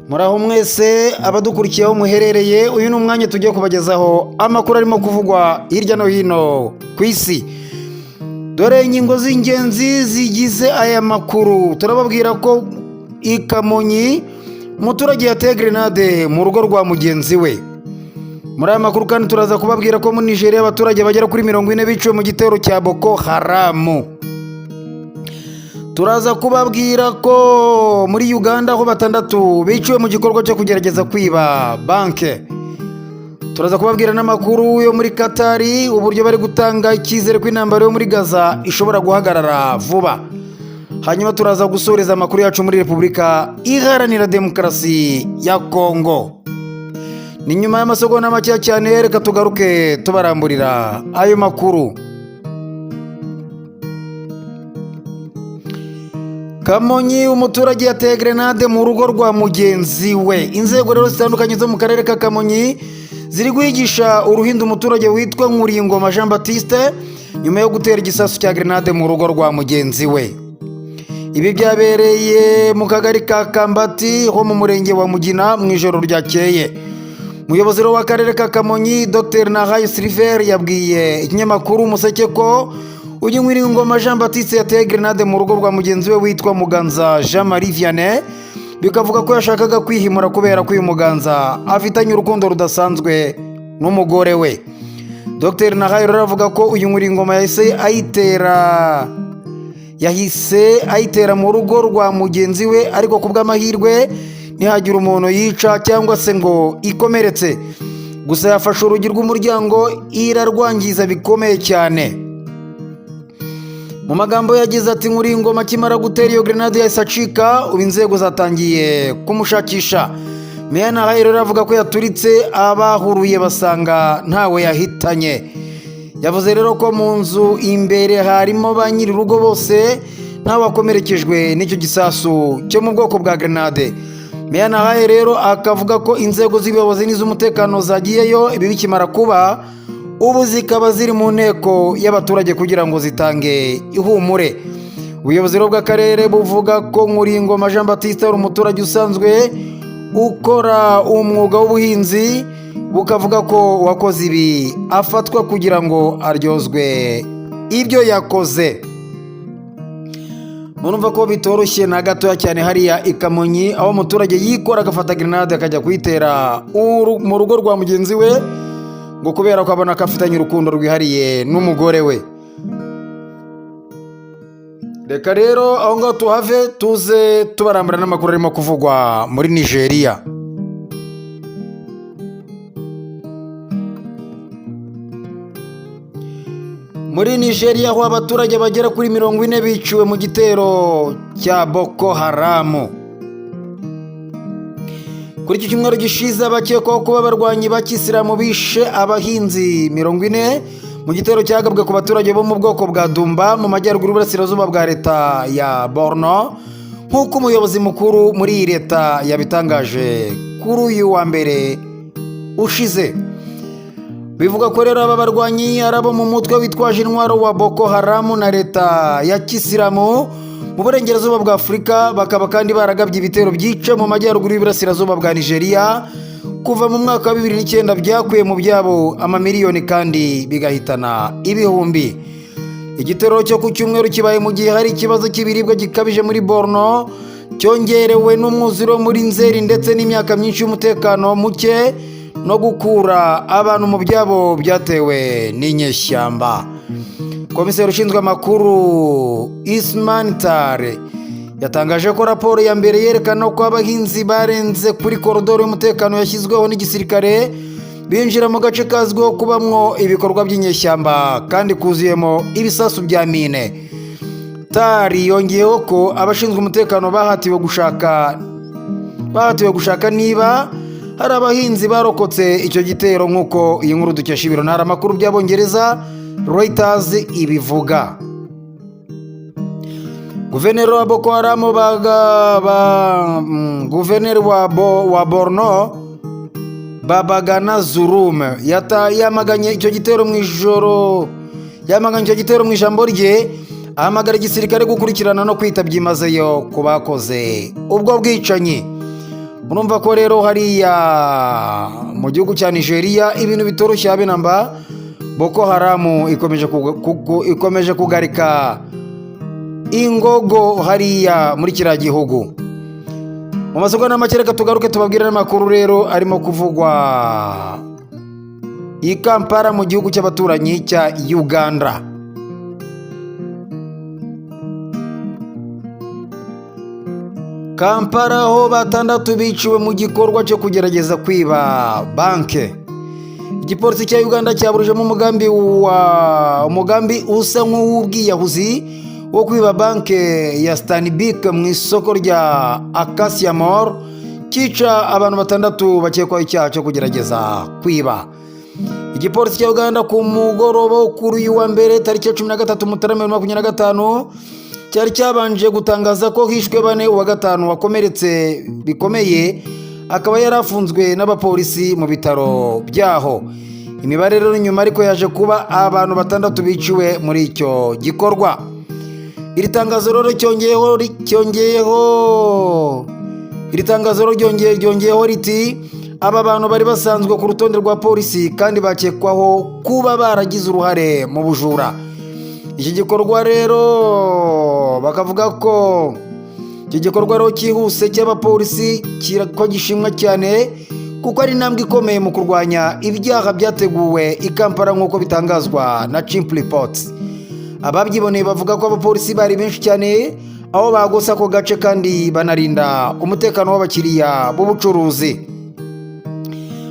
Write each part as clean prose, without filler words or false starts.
Muraho mwese abadukurikiye aho muherereye. Uyu ni umwanya tugiye kubagezaho amakuru arimo kuvugwa hirya no hino ku isi. Dore ingingo z'ingenzi zigize aya makuru. Turababwira ko i Kamonyi umuturage yateye grenade mu rugo rwa mugenzi we. Muri aya makuru kandi turaza kubabwira ko muri Nigeria abaturage bagera kuri 40 biciwe mu gitero cya Boko Haram. Turaza kubabwira ko muri Uganda aho batandatu biciwe mu gikorwa cyo kugerageza kwiba banke. Turaza kubabwira n'amakuru yo muri Katari, uburyo bari gutanga icyizere ko intambara yo muri Gaza ishobora guhagarara vuba. Hanyuma turaza gusoreza amakuru yacu muri Repubulika Iharanira Demokarasi ya Kongo. Ni nyuma y'amasegonda makeya cyane. Reka tugaruke tubaramburira ayo makuru. Kamonyi, umuturage yateye grenade mu rugo rwa mugenzi we. Inzego rero zitandukanye zo mu karere ka Kamonyi ziri guhigisha uruhindu umuturage witwa Nkuringoma Jean Baptiste nyuma yo gutera igisasu cya grenade mu rugo rwa mugenzi we. Ibi byabereye mu kagari ka Kambati ho mu murenge wa Mugina mu ijoro ryakeye. Umuyobozi rero w'akarere ka Kamonyi, Dr Nahayo Sylvere, yabwiye ikinyamakuru Umuseke ko uyu Nkuringoma Jean Baptiste yateye grenade mu rugo rwa mugenzi we witwa Muganza Jean Marie Vianney, bikavuga ko yashakaga kwihimura kubera ko uyu Muganza afitanye urukundo rudasanzwe n'umugore we. Dr Nahayo rero avuga ko uyu Nkuringoma yahise ayitera mu rugo rwa mugenzi we, ariko ku bw'amahirwe ntihagire umuntu yica cyangwa se ngo ikomeretse. Gusa yafashe urugi rw'umuryango irarwangiza bikomeye cyane. Mu magambo yagize ati: "Nkuringoma akimara gutera iyo grenade yahise acika, ubu inzego zatangiye kumushakisha." Meya Nahayo rero avuga ko yaturitse, abahuruye basanga ntawe yahitanye. Yavuze rero ko mu nzu imbere harimo ba nyir'urugo bose, ntawakomerekejwe n'icyo gisasu cyo mu bwoko bwa grenade. Meya Nahayo rero akavuga ko inzego z'ubuyobozi n'iz'umutekano zagiyeyo ibi bikimara kuba, ubu zikaba ziri mu nteko y'abaturage kugira ngo zitange ihumure. Ubuyobozi rero bw'akarere buvuga ko Nkuringoma Jean Baptiste ari umuturage usanzwe ukora umwuga w'ubuhinzi, bukavuga ko uwakoze ibi afatwa kugira ngo aryozwe ibyo yakoze. Murumva ko bitoroshye na gatoya cyane hariya i Kamonyi, aho umuturage yikora agafata grenade akajya kuyitera mu rugo rwa mugenzi we, ngo kubera ko abona ko afitanye urukundo rwihariye n'umugore we. Reka rero aho ngaho tuhave, tuze tubarambura n'amakuru arimo kuvugwa muri Nigeria. Muri Nigeria aho abaturage bagera kuri 40 biciwe mu gitero cya Boko Haram. Kuri iki cyumweru gishize, abakekwaho kuba abarwanyi ba kisilamu bishe abahinzi 40 mu gitero cyagabwe ku baturage bo mu bwoko bwa Dumba mu majyaruguru y'uburasirazuba bwa leta ya Borno, nk'uko umuyobozi mukuru muri iyi leta yabitangaje kuri uyu wa mbere ushize. Bivuga ko rero aba barwanyi ari abo mu mutwe witwaje intwaro wa Boko Haram na leta ya kisilamu mu burengerazuba bwa Afurika, bakaba kandi baragabye ibitero byica mu majyaruguru y'uburasirazuba bwa Nigeria kuva mu mwaka wa 2009, byakuye mu byabo amamiliyoni kandi bigahitana ibihumbi. Igitero cyo ku cyumweru kibaye mu gihe hari ikibazo cy'ibiribwa gikabije muri Borno, cyongerewe n'umwuzure wo muri Nzeri ndetse n'imyaka myinshi y'umutekano muke no gukura abantu mu byabo byatewe n'inyeshyamba. Komiseri ushinzwe amakuru Isman Tare yatangaje ko raporo ya mbere yerekana ko abahinzi barenze kuri korodoro y'umutekano yashyizweho n'igisirikare, binjira mu gace kazwiho kubamwo ibikorwa by'inyeshyamba kandi kuzuyemo ibisasu bya mine. Tari yongeyeho ko abashinzwe umutekano bahatiwe gushaka niba hari abahinzi barokotse icyo gitero, nk'uko iyi nkuru dukesha ibiro ntaramakuru by'Abongereza Reuters ibivuga. Guverineri wa Boko Haram baga, ba, guverineri wa Borno Babagana Zulum yamaganye icyo gitero mu ijoro, yamaganye icyo gitero mu ijambo rye, Ahamagara igisirikare gukurikirana no kwita byimazeyo ku bakoze ubwo bwicanyi. Murumva ko rero hariya mu gihugu cya Nigeria ibintu bitoroshye habe namba. Boko Haramu ikomeje kugarika ingogo hariya muri kiriya gihugu. Mu masegonda make, reka tugaruke tubabwire n'amakuru rero arimo kuvugwa i Kampala mu gihugu cy'abaturanyi cya Uganda. Kampala ho batandatu biciwe mu gikorwa cyo kugerageza kwiba banke. Igipolisi cya Uganda cyaburijemo umugambi usa nk'uw'ubwiyahuzi wo kwiba banke ya Stanbic mu isoko rya Acacia Mall, cyica abantu batandatu bakekwaho icyaha cyo kugerageza kwiba. Igipolisi cya Uganda ku mugoroba wo kuri uyu wa mbere, tariki ya 13 Mutarama 2025, cyari cyabanje gutangaza ko hishwe bane, uwa gatanu wakomeretse bikomeye akaba yari afunzwe n'abapolisi mu bitaro byaho. Imibare rero nyuma ariko yaje kuba abantu batandatu biciwe muri icyo gikorwa. Iri tangazo rero cyongeyeho iri tangazo rero ryongeyeho riti: "Aba bantu bari basanzwe ku rutonde rwa polisi kandi bakekwaho kuba baragize uruhare mu bujura." Iki gikorwa rero bakavuga ko iki gikorwa rero cyihuse cy'abapolisi ko gishimwa cyane kuko ari intambwe ikomeye mu kurwanya ibyaha byateguwe i Kampala, nk'uko bitangazwa na Chimp Reports. Ababyiboneye bavuga ko abapolisi bari benshi cyane aho bagose ako gace kandi banarinda umutekano w'abakiriya b'ubucuruzi.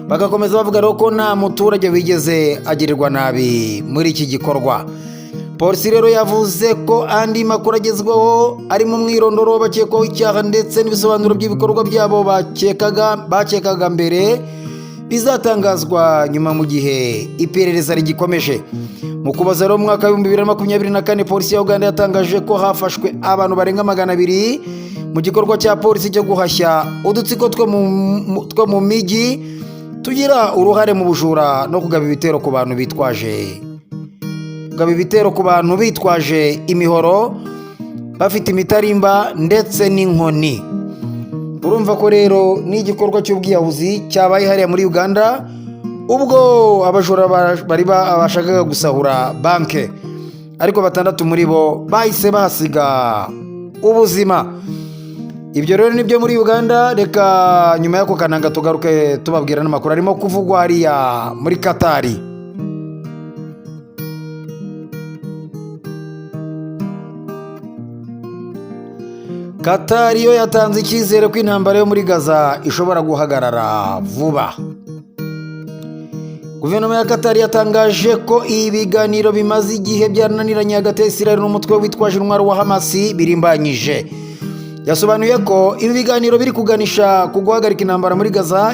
Bagakomeza bavuga rero ko nta muturage wigeze agirirwa nabi muri iki gikorwa. Polisi rero yavuze ko andi makuru agezweho arimo umwirondoro w'abakekwaho icyaha ndetse n'ibisobanuro by'ibikorwa byabo bakekaga mbere bizatangazwa nyuma mu gihe iperereza rigikomeje. Mu Kuboza rero mu mwaka wa 2024, polisi ya Uganda yatangaje ko hafashwe abantu barenga 200 mu gikorwa cya polisi cyo guhashya udutsiko two mu mijyi tugira uruhare mu bujura no kugaba ibitero ku bantu bitwaje imihoro, bafite imitarimba ndetse n'inkoni. Urumva ko rero ni igikorwa cy'ubwiyahuzi cyabaye hariya muri Uganda, ubwo abajura bari bashakaga gusahura banke, ariko batandatu muri bo bahise bahasiga ubuzima. Ibyo rero nibyo muri Uganda. Reka nyuma y'ako kananga tugaruke tubabwira n'amakuru arimo kuvugwa hariya muri Katari. Katari yo yatanze icyizere ko intambara yo muri Gaza ishobora guhagarara vuba. Guverinoma ya Katari yatangaje ko ibiganiro bimaze igihe byarananiranye hagati ya Israel n'umutwe witwaje intwaro wa Hamasi birimbanyije. Yasobanuye ko ibi biganiro biri kuganisha ku guhagarika intambara muri Gaza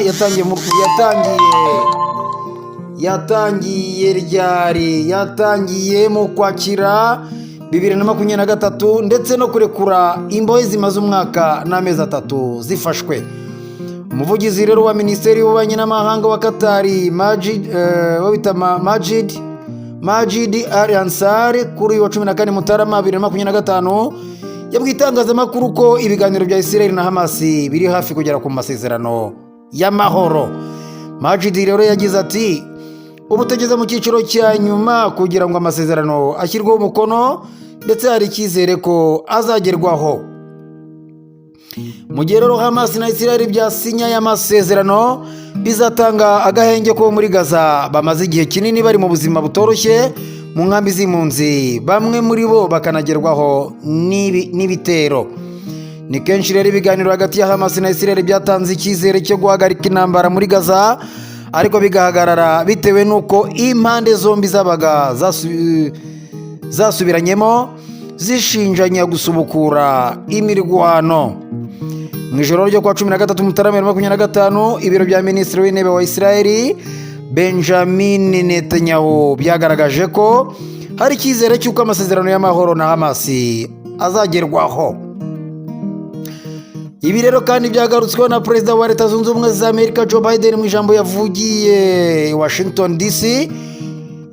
yatangiye ryari? Yatangiye mu Kwakira 2023, ndetse no kurekura imbohe zimaze umwaka n'amezi 3 zifashwe. Umuvugizi rero wa Minisiteri y'Ububanyi n'Amahanga wa Katari, Majid, bita Majid Al Ansari, kuri uyu wa 14 Mutarama 2025 yabwiye itangazamakuru ko ibiganiro bya Israel na Hamas biri hafi kugera ku masezerano y'amahoro. Majid rero yagize ati: "Ubu tugeze mu cyiciro cya nyuma kugira ngo amasezerano ashyirweho umukono, ndetse hari icyizere ko azagerwaho." Mu gihe rero Hamas na Israel byasinya aya masezerano, bizatanga agahenge ko muri Gaza bamaze igihe kinini bari mu buzima butoroshye mu nkambi z'impunzi, bamwe muri bo bakanagerwaho n'ibitero. Ni kenshi rero ibiganiro hagati ya Hamas na Israel byatanze icyizere cyo guhagarika intambara muri Gaza, ariko bigahagarara bitewe n'uko impande zombi zabaga zasubiranyemo zishinjanya gusubukura imirwano. Mu ijoro ryo kuwa 13 Mutarama 2025, ibiro bya Minisitiri w'Intebe wa Israel Benjamin Netanyahu byagaragaje ko hari icyizere cy'uko amasezerano y'amahoro na Hamas azagerwaho. Ibi rero kandi byagarutsweho na Perezida wa Leta Zunze Ubumwe za Amerika Joe Biden mu ijambo yavugiye Washington DC.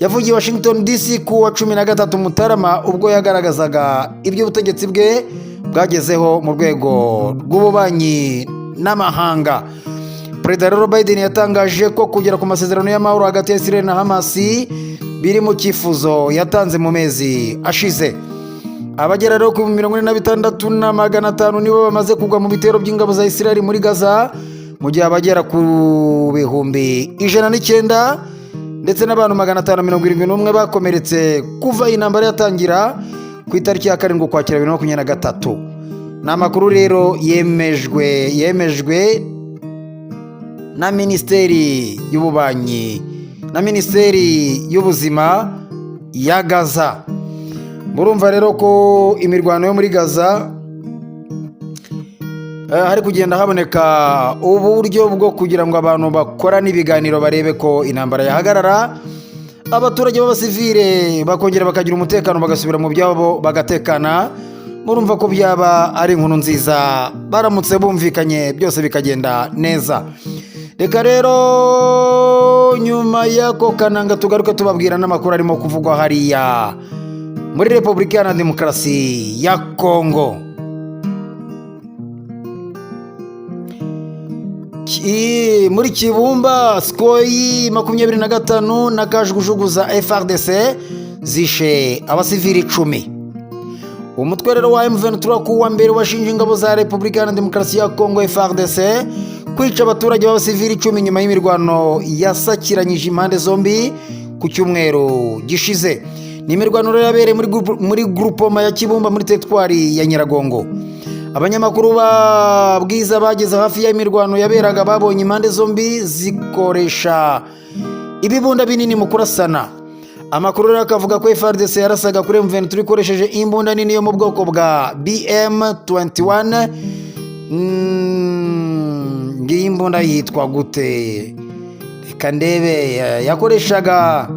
Yavugiye Washington DC ku wa 13 Mutarama, ubwo yagaragazaga ibyo ubutegetsi bwe bwagezeho mu rwego rw'ububanyi n'amahanga. Perezida rero Biden yatangaje ko kugera ku masezerano y'amahoro hagati ya Israel na Hamas biri mu cyifuzo yatanze mu mezi ashize. Abagera rero ku 46,500 nibo bamaze kugwa mu bitero by'ingabo za Israel muri Gaza, mu gihe abagera ku 109,000 ndetse n'abantu 571 bakomeretse kuva intambara yatangira ku itariki ya 7 Ukwakira 2023. Ni amakuru rero yemejwe na Minisiteri y'Ububanyi na Minisiteri y'Ubuzima ya Gaza. Murumva rero ko imirwano yo muri Gaza hari kugenda haboneka uburyo bwo kugira ngo abantu bakorane ibiganiro, barebe ko intambara yahagarara, abaturage b'abasivile bakongera bakagira umutekano, bagasubira mu byabo bagatekana. Murumva ko byaba ari inkuru nziza baramutse bumvikanye, byose bikagenda neza. Reka rero nyuma y'ako kananga tugaruke tubabwira n'amakuru arimo kuvugwa hariya muri Repubulika Iharanira Demokarasi ya Kongo. Muri Kibumba, Sukhoi 25 na kajugujugu za FARDC zishe abasivili 10. Umutwe rero wa M23 ku wa mbere washinje ingabo za Repubulika Iharanira Demokarasi ya Kongo, FARDC, kwica abaturage b'abasivili 10 nyuma y'imirwano yasakiranyije impande zombi ku cyumweru gishize. Ni imirwano rero yabereye muri groupement ya Kibumba, muri teritwari ya Nyiragongo. Abanyamakuru ba Bwiza bageze hafi y'imirwano yaberaga babonye impande zombi zikoresha ibibunda binini mu kurasana. Amakuru rero akavuga ko FARDC yarasaga kuri M23 ikoresheje imbunda nini yo mu bwoko bwa BM21. Ngiyi imbunda yitwa gute? Reka ndebe. Yakoreshaga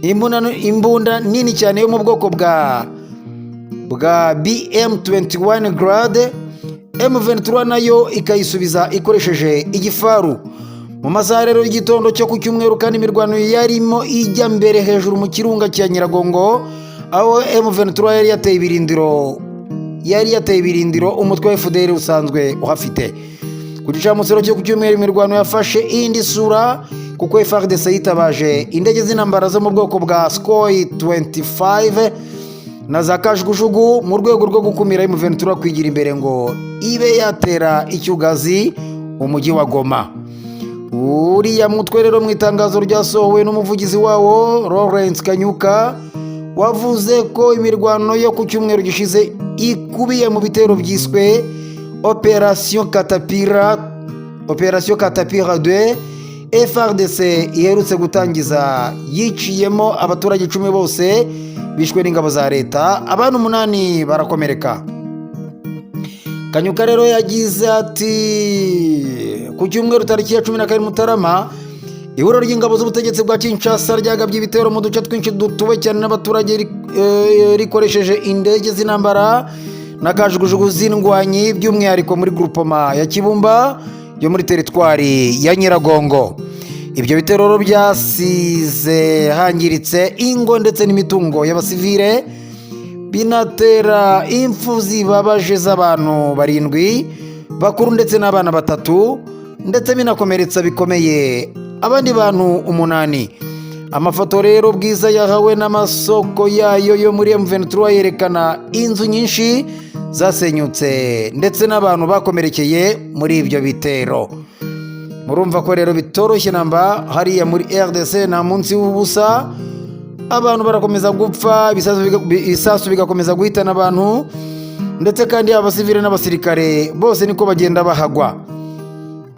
imbunda nini cyane yo mu bwoko bwa BM21 Grad, M23 nayo ikayisubiza ikoresheje igifaru. Mu masaha rero y'igitondo cyo ku cyumweru kandi, imirwano yarimo ijya mbere hejuru mu kirunga cya Nyiragongo, aho M23 yari yateye ibirindiro umutwe wa FDLR usanzwe uhafite. Ku gicamunsi cyo ku cyumweru, imirwano yafashe indi sura kuko FARDC yitabaje indege z'intambara zo mu bwoko bwa Sukhoi 25 na za kajugujugu mu rwego rwo gukumira M23 kwigira imbere ngo ibe yatera icyugazi umujyi wa Goma. Uriya mutwe rero, mu itangazo ryasohowe n'umuvugizi wawo Lawrence Kanyuka, wavuze ko imirwano yo ku cyumweru gishize ikubiye mu bitero byiswe Operation Catapira, Operation Catapira 2 FARDC iherutse gutangiza, yiciyemo abaturage 10 bose bishwe n'ingabo za leta, abantu umunani barakomereka. Kanyuka rero yagize ati: "Ku cyumweru tariki ya 12 Mutarama, ihuriro ry'ingabo z'ubutegetsi bwa Kinshasa ryagabye ibitero mu duce twinshi dutuwe cyane n'abaturage, rikoresheje indege z'intambara na kajugujugu z'indwanyi, by'umwihariko muri groupement ya Kibumba yo muri teritwari ya Nyiragongo. Ibyo bitero rero byasize hangiritse ingo ndetse n'imitungo y'abasivile, binatera impfu zibabaje z'abantu barindwi bakuru ndetse n'abana batatu, ndetse binakomeretsa bikomeye abandi bantu umunani." Amafoto rero Bwiza yahawe n'amasoko yayo yo muri M23 yerekana inzu nyinshi zasenyutse ndetse n'abantu bakomerekeye muri ibyo bitero. Murumva ko rero bitoroshye namba hariya muri RDC. Nta munsi w'ubusa, abantu barakomeza gupfa, ibisasu bigakomeza guhitana abantu, ndetse kandi abasivile n'abasirikare bose niko bagenda bahagwa.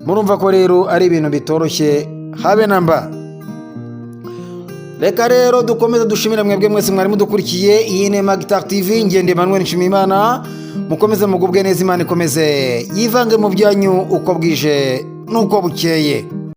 Murumva ko rero ari ibintu bitoroshye habe namba. Reka rero dukomeze dushimire mwebwe mwese mwari mudukurikiye. Iyi ni Magitar TV, ngende Emmanuel Nshimiyimana. Mukomeze mugubwe neza, Imana ikomeze yivange mu byanyu uko bwije n'uko bukeye.